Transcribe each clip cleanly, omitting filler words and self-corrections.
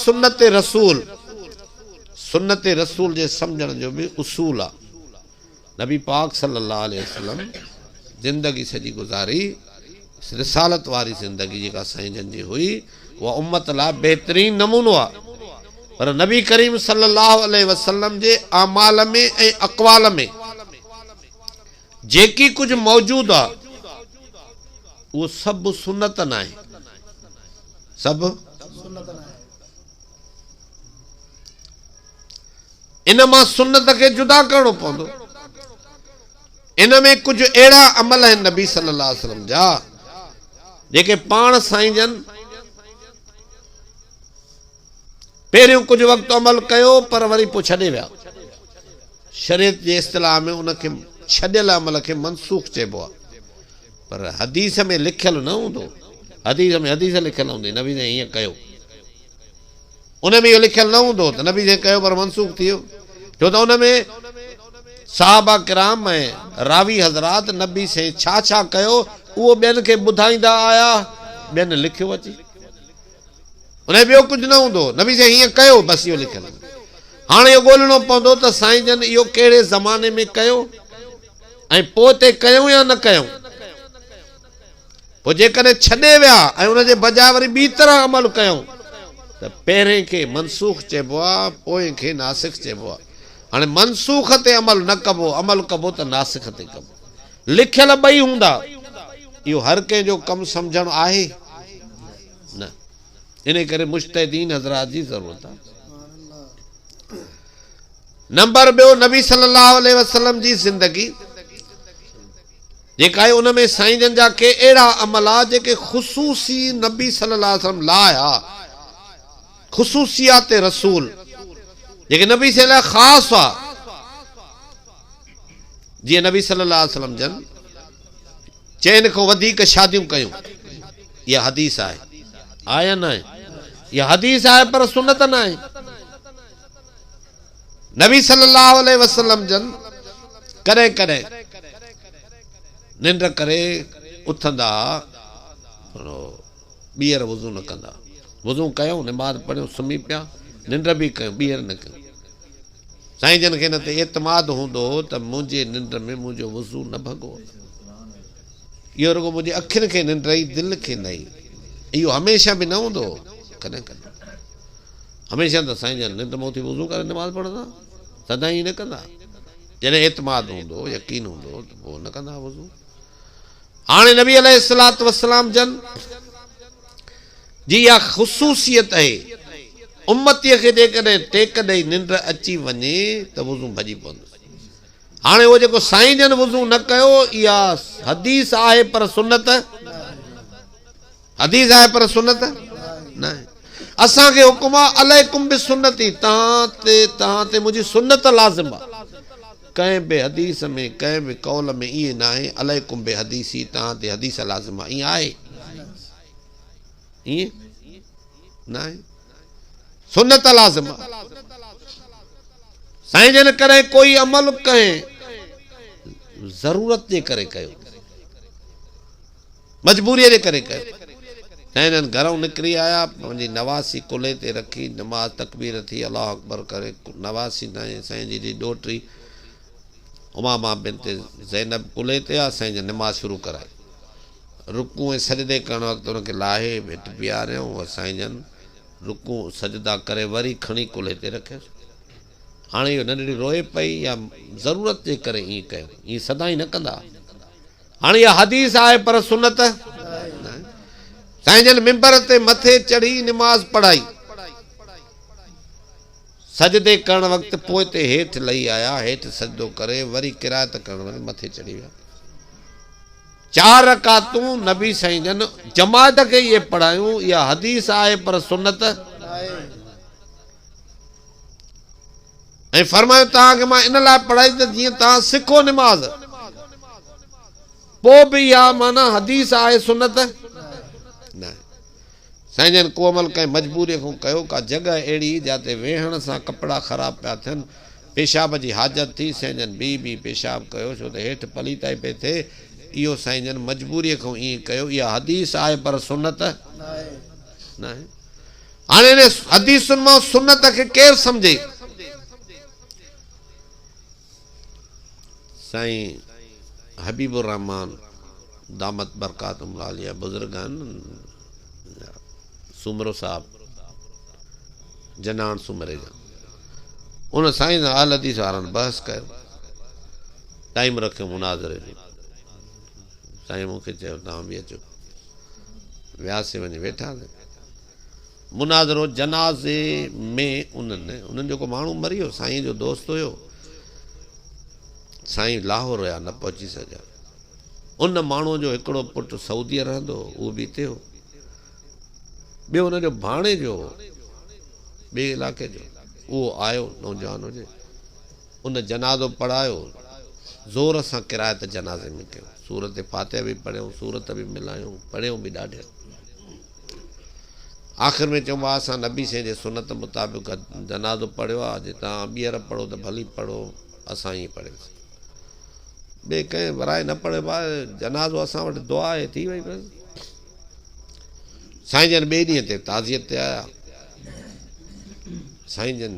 سنت رسول، سنت رسول جي سمجهڻ جو به اصول آ. نبي پاڪ صلي الله عليه وسلم زندگي سڄي گذاري، رسالت واري زندگي جيڪا سائين جن جي هئي اها امت لاء بهترين نمونو آ. پر نبي ڪريم صلي الله عليه وسلم جي اعمال ۾ ۽ اقوال ۾ جيڪي ڪجهه موجود آ اهو سڀ سنت ناهي. سڀ سنت ناهي. ان مان سنت کي جدا ڪرڻو پوندو. ان ۾ ڪجهه اهڙا عمل آهن نبي صلي الله عليه وسلم جا جيڪي پاڻ سائين جن پهريون ڪجهه وقت عمل ڪيو پر وري پوء ڇڏي ويا. شريعت جي اصطلاح ۾ ان کي ڇڏيل عمل کي منسوخ چئبو آهي پر حديث ۾ لکيل نه هوندو. حديث ۾ حديث لکيل هوندي نبي سائين هيئن ڪيو. ان ۾ اهو لکيل نه هوندو ته نبي سائين ڪيو پر منسوخ ٿي ويو ڇو ته ان ۾ صحابه ڪرام ۽ راوي حضرات نبي سائين ڇا ڇا ڪيو اهو ٻين کي ٻڌائيندا آيا ٻين لکيو اچي ان ۾ ٻيو ڪجهه نه هوندو نبي سائين هيئن ڪيو بس اهو لکيل هوندو. هاڻي اهو ڳولڻو پوندو ته سائين جن اهو ڪهڙي زماني ۾ ڪيو ۽ پوء تي ڪيو يا نه ڪيو. پوء جيڪڏهن ڇڏي ويا ۽ ان جي بجاء وري ٻي طرح عمل ڪيائون ته پهرين کي منسوخ چئبو آهي، پوئين کي ناسخ چئبو آهي. هاڻي منسوخ تي عمل نه ڪبو، عمل ڪبو ته ناسخ تي ڪبو. لکيل ٻئي هوندا. اهو هر ڪنهن جو ڪم سمجهڻ آهي؟ نه. انهي ڪري مجتهدين حضرات جي ضرورت آهي. نمبر ٻيو نبي صلي الله عليه وسلم جي زندگي جيڪا آهي ان ۾ سائين جن جا ڪي اهڙا عمل آ جيڪي خصوصي نبي صلي الله عليه وسلم لاء آ خصوصيات رسول جيڪي نبي صلي الله خاص آ جيئن نبي صلي الله عليه وسلم جن چئن کان وڌيڪ شاديون ڪيون اها حديث آهي آهي يا نه آهي اها حديث آهي پر سنت نه آهي نبي صلي الله عليه وسلم جن ڪڏهن ڪڏهن ننڊ ڪري اٿندا ها ٻيهر وضو نه ڪندا وضو ڪيو نماز پڙهيو سمهي پيا ننڊ به ڪيو ٻيهر نه ڪيو سائين جن کي ان تي اعتماد هوندو هو ته منهنجي ننڊ ۾ منهنجو وضو نه ڀڳو اهو رڳو منهنجي اکين کي ننڊ آئي دل کي نه آئي اهو هميشه به نه هوندو هو ڪڏهن ڪڏهن هميشه ته سائين جن ننڊ مان اٿي وضو ڪري نماز پڙهندا سدائين نه ڪندا جڏهن اعتماد هوندو هو يقين هوندو هو ته پوء نه ڪندا وضو هاڻي نبي عليه الصلوة والسلام جن جي اها خصوصيت آهي امتيء کي جيڪڏهن ٽيڪ ڏئي ننڊ اچي وڃي ته وضو ڀڄي پوندس هاڻي اهو جيڪو سائين جن وضو نه ڪيو اها حديث آهي پر سنت حديث آهي پر سنت نه آهي. اسان کي حڪم آهي عليڪم بسنتي توهان تي توهان تي منهنجي سنت لازم آهي. ڪنهن به حديث ۾ ڪنهن به قول ۾ ائين ناهي عليڪم بحديثي توهان تي حديث لازم آهي ائين آهي؟ ائين ناهي سنت لازم آهي. سائين جن ڪڏهن ڪوئي عمل ڪنهن ضرورت جي ڪري ڪيو مجبوريء جي ڪري ڪيو. سائين جن گهرئون نڪري آيا، پنهنجي نواسي ڪلهي تي رکي، نماز تڪبير ٿي، الله اڪبر ڪري، نواسي نائين سائين جي جي ڏوهٽي امامه بنت زينب ڪلهي تي آ، سائين جن نماز شروع ڪرائي. رڪوع ۽ سجدي ڪرڻ وقت ان کي لاهي هيٺ بيهاريائون ۽ سائين جن رڪوع سجدا ڪري وري کڻي ڪلهي تي رکيس. هاڻي اهو ننڍڙي روئي پئي يا ضرورت جي ڪري ائين ڪيو، ائين سدائين نه ڪندا. هاڻي اها حديث آهي پر سنت ناهي. سائين جن منبر تي مٿي چڙهي نماز پڙهائي. سجدي ڪرڻ وقت پوئتي هيٺ لهي آيا، هيٺ سجدو ڪري وري قرائت ڪرڻ وقت مٿي چڙهي ويا. چار رڪعتون نبي سائين جن جماعت کي اهي پڙهايون، اها حديث آهي پر سنت ناهي. ۽ فرمايو توهان کي مان ان لاء پڙهائي ته جيئن توهان سکو نماز. پوء به اها معنيٰ حديث آهي سنت ناهي. سائين جن ڪو عمل ڪنهن مجبوريء کان ڪيو، ڪا جڳهه اهڙي هئي جاتي ويهڻ سان ڪپڙا خراب پيا ٿين، پيشاب جي حاجت ٿي، سائين جن بيهي بيهي پيشاب ڪيو، ڇو ته هيٺ پليتائي پئي ٿئي، اهو سائين جن مجبوريء کان ائين ڪيو، اها حديث آهي پر سنت ناهي. هاڻي ان حديثن مان سنت کي ڪير سمجهي؟ سائين حبيب الرحمان دامت برڪاتهم العاليه بزرگ آهن سومرو صاحب جناڻ سومري جا ان سائين سان اهل حديث وارن بحث ڪيو ٽائيم رکيو مناظري جو سائين مون کي چيو توهان به اچو وياسي وڃي ويٺاسي مناظرو جنازي ۾ انهن انهن جو ڪو ماڻهو مري ويو سائين جو دوست هيو سائين لاهور هيا نه پهچي سگهيا ان ماڻهو جو هڪڙو پٽ سعودي رهندو هو اهو به هتي هو ٻيو ان جو ڀاڻيجو هو ٻئي علاقي جو اهو آيو نوجوان هجي ان جنازو پڙهايو، زور سان قرائت جنازي ۾ ڪيو، سورت فاتحه به پڙهيائون، سورت به ملايائون، پڙهيائون به ڏاڍيان. آخر ۾ چيائون ڀاء اسان نبي سائين جي سنت مطابق جنازو پڙهيو آهي، جي توهان ٻيهر پڙهو ته ڀلي پڙهو، اسان ائين پڙهيوسين. ٻئي ڪنهن ورائي نه پڙهيو ڀاء جنازو اسان وٽ دعا آهي ٿي وئي بس. سائين جن ٻئي ڏينهن تي تعزيت تي آيا. سائين جن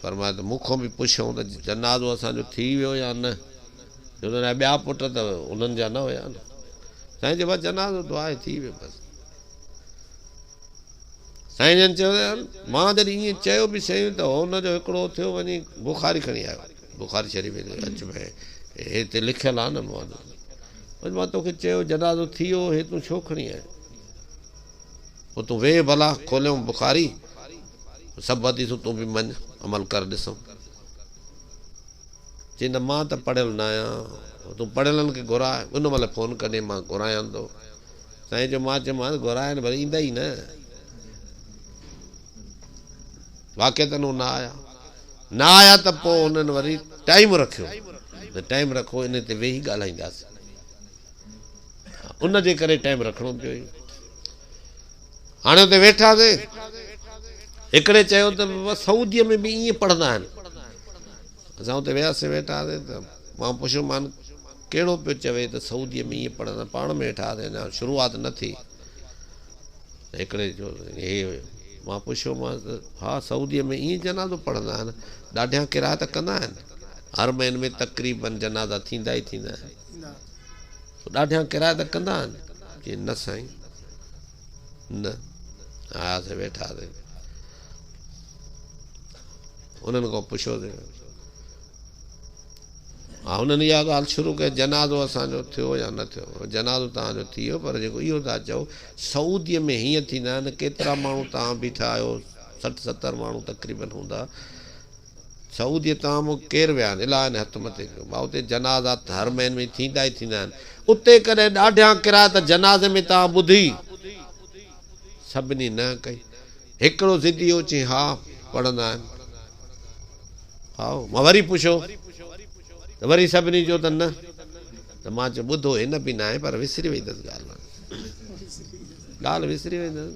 فرمايو ته مون کان به پڇيائون ته جنازو اسان جو ٿي ويو يا نه؟ ڇو ته ٻيا پٽ ته انهن جا نه هيا نه. سائين چيو بس جنازو دعا آهي ٿي ويو بس. سائين جن چيو ته مان جڏهن ائين چيو به سهي ته هن جو هڪڙو اٿيو وڃي بخاري کڻي آيو. بخاري شريف اچ ڀئي هتي لکيل آهي نه مان توکي چيو جنازو ٿي ويو هي تون ڇو کڻي آيو؟ پوء تون ويهه ڀلا، کوليم بخاري، سڀ حديثون تون به مڃ، عمل ڪر ڏسون. چيائين ته مان ته پڙهيل نه آهيان، تون پڙهيلن کي گهراء، ان مهل فون ڪڍي مان گهرايان ٿو. سائين چيو مان چيومانس گهرايان ڀلي ايندا ئي نه. واقعتاً هو نه آيا. نه آيا ته پوء هنن وري ٽائيم رکيو ته ٽائيم رکو ان تي ويهي ڳالهائينداسين. ان جي ڪري ٽائيم رکڻو پيو. هاڻي اتي ويٺاسين، هڪڙي چيو ته بابا سعوديء ۾ به ائين پڙهندا آهن. اسان اتي وياسين ويٺاسين ته مان پڇيومان ڪهڙو پيو چوي ته سعوديء ۾ ائين پڙهندا آهن، پاڻ ۾ ويٺاسين اڃا شروعات نه ٿي. هڪڙي چيو هي هيو، مان پڇيومانس ته ها سعوديء ۾ ائين جنازو پڙهندا آهن، ڏاڍيان قرائت ڪندا آهن، هر مهيني ۾ تقريبن جنازا ٿيندا ئي ٿيندا آهن. ڏاڍيان قرائت ڪندا آهن؟ چي نه سائين نه. آياسين ويٺاسين انهن کان پڇيوسين ها انهن اها ڳالهه شروع ڪئي جنازو اسان جو ٿيو يا نه ٿيو؟ جنازو توهان جو ٿي ويو پر جيڪو اهو ٿا چئو سعوديء ۾ هيئن ٿيندا آهن ڪيترا ماڻهو توهان بيٺا آهيو 60 70 ماڻهو تقريبن هوندا سعوديء تان مون ڪير ويا آهن، الاء نه هٿ مٿي ڪيو. ڀاء اتي جنازا هر مهيني ۾ ٿيندا ئي ٿيندا آهن. اتي ڪڏهن ڏاڍيان قرائت جنازي ۾ توهان ٻڌي؟ سڀني نه ڪئي. هڪڙو ضدي هو چيائين ها پڙهندا آهن. هائو. مان وري پڇيو ته وري سڀني چيو ته نه. ته مان چيو ٻڌو هن به ناهي پر وسري وئي اٿس ڳالهه. ڳالهه وسري وئي اٿس.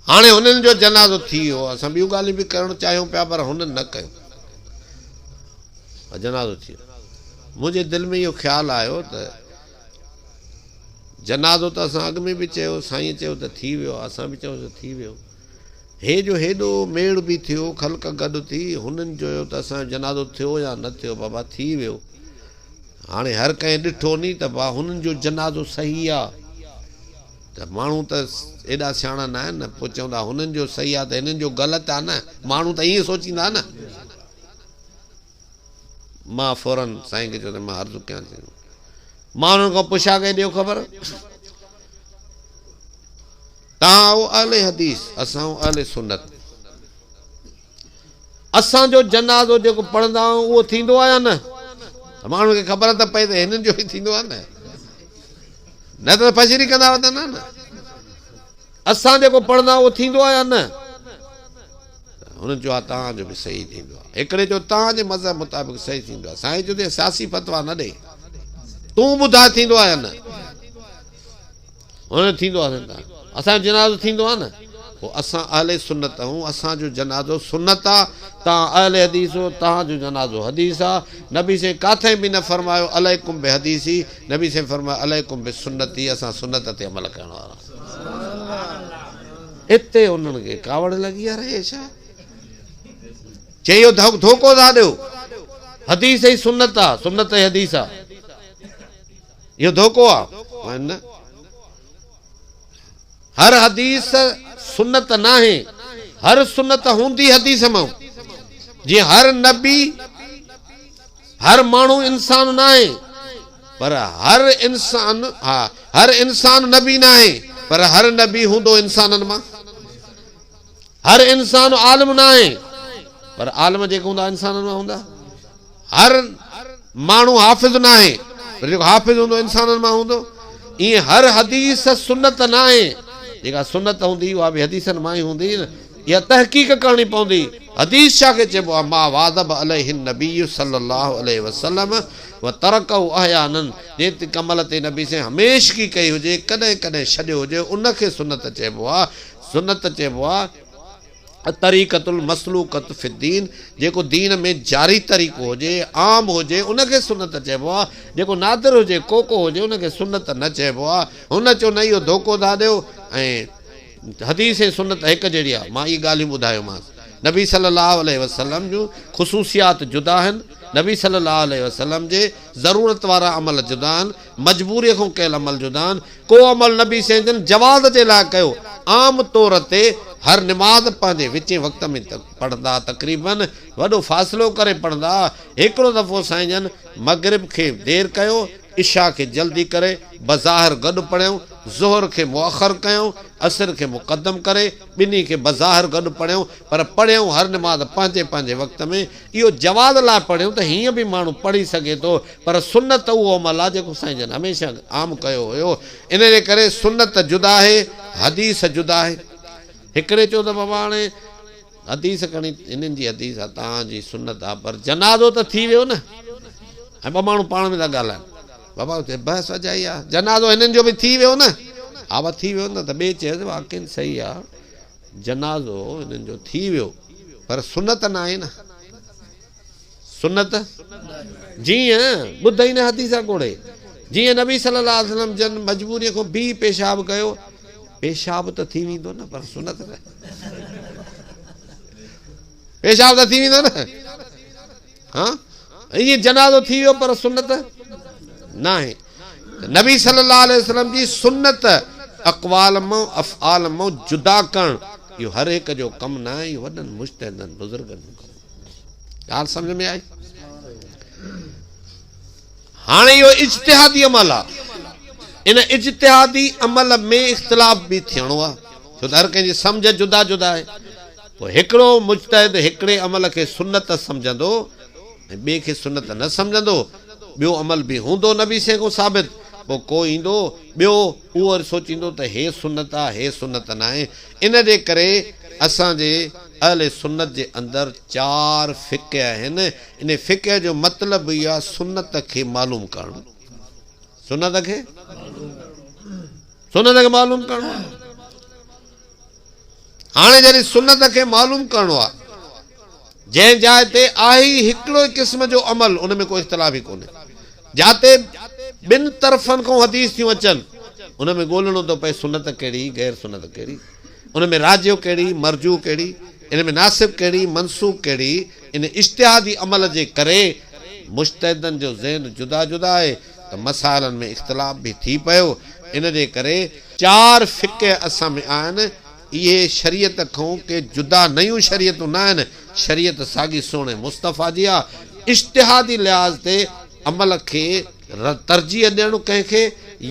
هاڻي هنن جو جنازو ٿي ويو، اسان ٻيون ڳالهيون به ڪرڻ چاهيون پيا پر هنن نه ڪيو. جنازو ٿي ويو. منهنجي دل ۾ اهو خيال آيو ته جنازو ته اسان اڳ ۾ به چيو، سائينء چيو ته ٿي ويو، اسان به چيو ته ٿي ويو. هي جو هيڏو ميڙ به ٿيو، خلق گڏ ٿي، هنن چيو ته اسان جو جنازو ٿيو يا نه ٿيو، بابا ٿي ويو. هاڻي هر ڪنهن ڏٺو ني ته با هنن جو جنازو صحيح آ. ته ماڻهو ته ايڏا سياڻا نه آهن نه، پوء چوندا هنن جو صحيح آ ته هنن جو غلط آ نه، ماڻهو ته ائين سوچيندا نه. مان فورن سائين کي چيو ته مان عرض ڪيان ٿي، مان انهن کان پڇا ڪئي ڏيو خبر، توهان آهو اهل حديث، اسان آهيون اهل سنت، اسان جو جنازو جيڪو پڙهندا آهيون اهو ٿيندو آهي يا نه؟ ماڻهن کي خبر ته پئي ته هنن جو ئي ٿيندو آهي نه، نه ته فشري ڪندا وتن نه. اسان جيڪو پڙهندا آهيون اهو ٿيندو آهي يا نه؟ هنن چيو ها توهان جو به صحيح ٿيندو آهي. هڪڙي چيو توهان جي مذهب مطابق صحيح ٿيندو آهي. سائين چيو ته سياسي فتويٰ نه ڏي، تون ٻڌاء ٿيندو آهي يا نه؟ هن ٿيندو آهي ته اسان جو جنازو ٿيندو آهي نه، پوء اسان اهل سنت آهيون، اسان جو جنازو سنت آ، توهان اهل حديث هو، توهان جو جنازو حديث آ، نبي سائين ڪاٿي به نه فرمايو عليڪم بحديثي، نبي سائين فرمايو عليڪم بسنتي، اسان سنت تي عمل ڪرڻ وارا آهيون. اتي انهن کي ڪاوڙ لڳي يار هي ڇا چي اهو ڌوڪو ٿا ڏيو حديث ئي سنت آ سنت ئي حديث آ اهو ڌوڪو آ نه هر حديث سنت ناهي هر سنت هوندي حديث مان جي هر نبي هر ماڻهو انسان ناهي پر هر انسان ها هر انسان نبي ناهي پر هر نبي هوندو انسانن مان هر انسان عالم ناهي پر عالم جيڪي هوندا انسانن مان هوندا هر ماڻهو حافظ ناهي پر جيڪو حافظ هوندو انسانن مان هوندو ائين هر حديث سنت ناهي جيڪا سنت هوندي اها به حديثن مان ئي هوندي اها تحقيق ڪرڻي پوندي. حديث ڇا کي چئبو آهي؟ ما واظب عليه النبي صلي الله عليه وسلم وترڪه احيانا جنهن تي عمل تي نبي سائين هميشگي ڪئي هجي ڪڏهن ڪڏهن ڇڏيو هجي ان کي سنت چئبو آهي. سنت چئبو آهي الطريقة المسلوڪة في الدين جيڪو دين ۾ جاري طريقو هجي عام هجي ان کي سنت چئبو آهي جيڪو نادر هجي ڪو ڪو هجي ان کي سنت نه چئبو آهي. هن چيو نه اهو ڌوڪو ٿا ڏيو ۽ حديث ۽ سنت هڪ جهڙي آهي، مان اهي ڳالهيون ٻڌايومانس. نبي صلي الله عليه وسلم جون خصوصيات جدا آهن، نبي صلي الله عليه وسلم جي ضرورت وارا عمل جدا آهن، مجبوريء کان ڪيل عمل جدا آهن، ڪو عمل نبي سائين جن جواز جي لاء ڪيو، عام طور تي هر نماز پنهنجي وچين وقت ۾ پڙهندا تقريباً وڏو فاصلو ڪري پڙهندا، هڪڙو دفعو سائين جن مغرب کي دير ڪيو، عشاء کي جلدي ڪري بظاهر گڏ پڙهيائون، ظهر کي مؤخر ڪيائون، عصر کي مقدم ڪري، ٻنهي کي بظاهر گڏ پڙهيائون، پر پڙهيائون هر نماز پنهنجي پنهنجي وقت ۾، اهو جواز لاء پڙهيائون ته هيئن به ماڻهو پڙهي سگهي ٿو، پر سنت اهو عمل آهي جيڪو سائين جن هميشه عام ڪيو هيو، ان جي ڪري سنت جدا آهي، حديث جدا آهي. هڪڙي چيو ته بابا هاڻي حديث کڻي هنن جي حديث آ توهان جي سنت آ پر جنازو ته ٿي ويو نه ۽ ٻه ماڻهو پاڻ ۾ ٿا ڳالهائن بابا بحث اجائي آ جنازو هنن جو به ٿي ويو نه ها با ٿي ويو نه ته ٻئي چيس واقعي صحيح آ جنازو هنن جو ٿي ويو پر سنت نه آهي نه سنت جيئن ٻڌئي نه حديث ڪوڙي جيئن نبي صلي الله عليه وسلم جن مجبوري کان بي پيشاب ڪيو پيشاب ته ٿي ويندو نه پر سنت نه پيشاب ته ٿي ويندو نه ها ائين جنازو ٿي ويو پر سنت ناهي نبي صلي الله عليه وسلم جي سنت اقوال مان افعال مان جدا ڪرڻ اهو هر هڪ جو ڪم نه آهي اهو وڏن مجتهدن بزرگن جو ڪم ڳالهه سمجھ ۾ آئي هاڻي اهو اجتهادي عمل آهي ان اجتهادي عمل ۾ اختلاف به ٿيڻو آهي ڇو ته هر ڪنهن جي سمجھ جدا جدا آهي پوء هڪڙو مجتهد هڪڙي عمل کي سنت سمجھندو ۽ ٻئي کي سنت نه سمجھندو ٻيو عمل به هوندو نبي سين کان ثابت پوء ڪو ايندو ٻيو اهو وري سوچيندو ته هي سنت آهي هي سنت ناهي ان جي ڪري اسان جي اهل سنت جي اندر چار فقه آهن، ان فقه جو مطلب ئي آهي سنت کي معلوم ڪرڻ. سنت کي سنت کي معلوم ڪرڻو آهي. هاڻي جڏهن سنت کي معلوم ڪرڻو آهي جنهن جاء تي آهي ئي هڪڙو ئي قسم جو عمل ان ۾ ڪو اختلاف ئي ڪونهي. جاتي ٻن طرفن کان حديث ٿيون اچن ان ۾ ڳولڻو ٿو پئي سنت ڪهڙي غير سنت ڪهڙي. ان ۾ راجع ڪهڙي، مرجوع ڪهڙي، ان ۾ ناسخ ڪهڙي، منسوخ ڪهڙي، ان اجتهادي عمل جي ڪري مجتهدن جو ذهن جدا جدا آهي ته مسائلن ۾ اختلاف به ٿي پيو، ان جي ڪري چار فقه اسان ۾ آهن، اهي شريعت کان ڪي جدا نيون شريعتون نه آهن، شريعت ساڳي سهڻي مصطفيٰ جي آهي، اجتهادي لحاظ تي عمل کي ترجيح ڏيڻ ڪنهن کي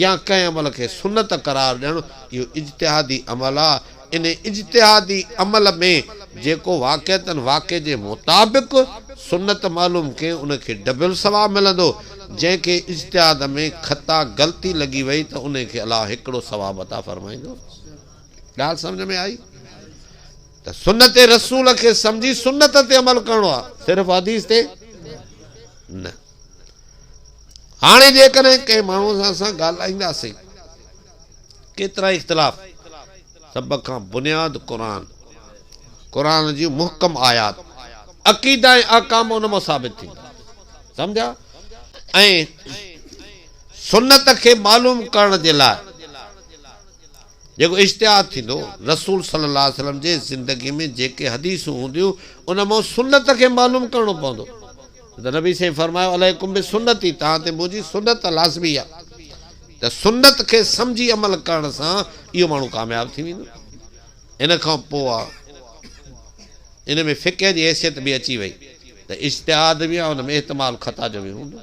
يا ڪنهن عمل کي سنت قرار ڏيڻ اهو اجتهادي عمل آ، انهي اجتهادي عمل ۾ جيڪو واقعتاً واقعي جي مطابق سنت معلوم ڪئي ان کي ڊبل ثواب ملندو، جنهن کي اجتهاد ۾ خطا غلطي لڳي وئي ته انهي کي الله هڪڙو ثواب عطا فرمائيندو. ڳالهه سمجهه ۾ آئي ته سنت رسول کي سمجهي سنت تي عمل ڪرڻو آ صرف حديث تي نه. هاڻي جيڪڏهن ڪنهن ماڻهوء سان اسان ڳالهائينداسين، ڪيترا اختلاف، سڀ کان بنياد قرآن، قرآن جون محڪم آيات، عقيدا ۽ احڪام ان مان ثابت ٿيندا، سمجھا؟ ۽ سنت کي معلوم ڪرڻ جي لاء جيڪو اجتهاد ٿيندو، رسول صلي الله عليه وسلم جي زندگي ۾ جيڪي حديثون هونديون، ان مان سنت کي معلوم ڪرڻو پوندو. ته نبي سائين فرمايو، عليڪم بسنتي، توهان تي منهنجي سنت لازمي آهي. ته سنت کي سمجهي عمل ڪرڻ سان اهو ماڻهو ڪامياب ٿي ويندو. ان کان پوء ان ۾ فقه جي حيثيت به اچي وئي ته اجتهاد به آهي، ان ۾ احتمال خطا جو به هوندو.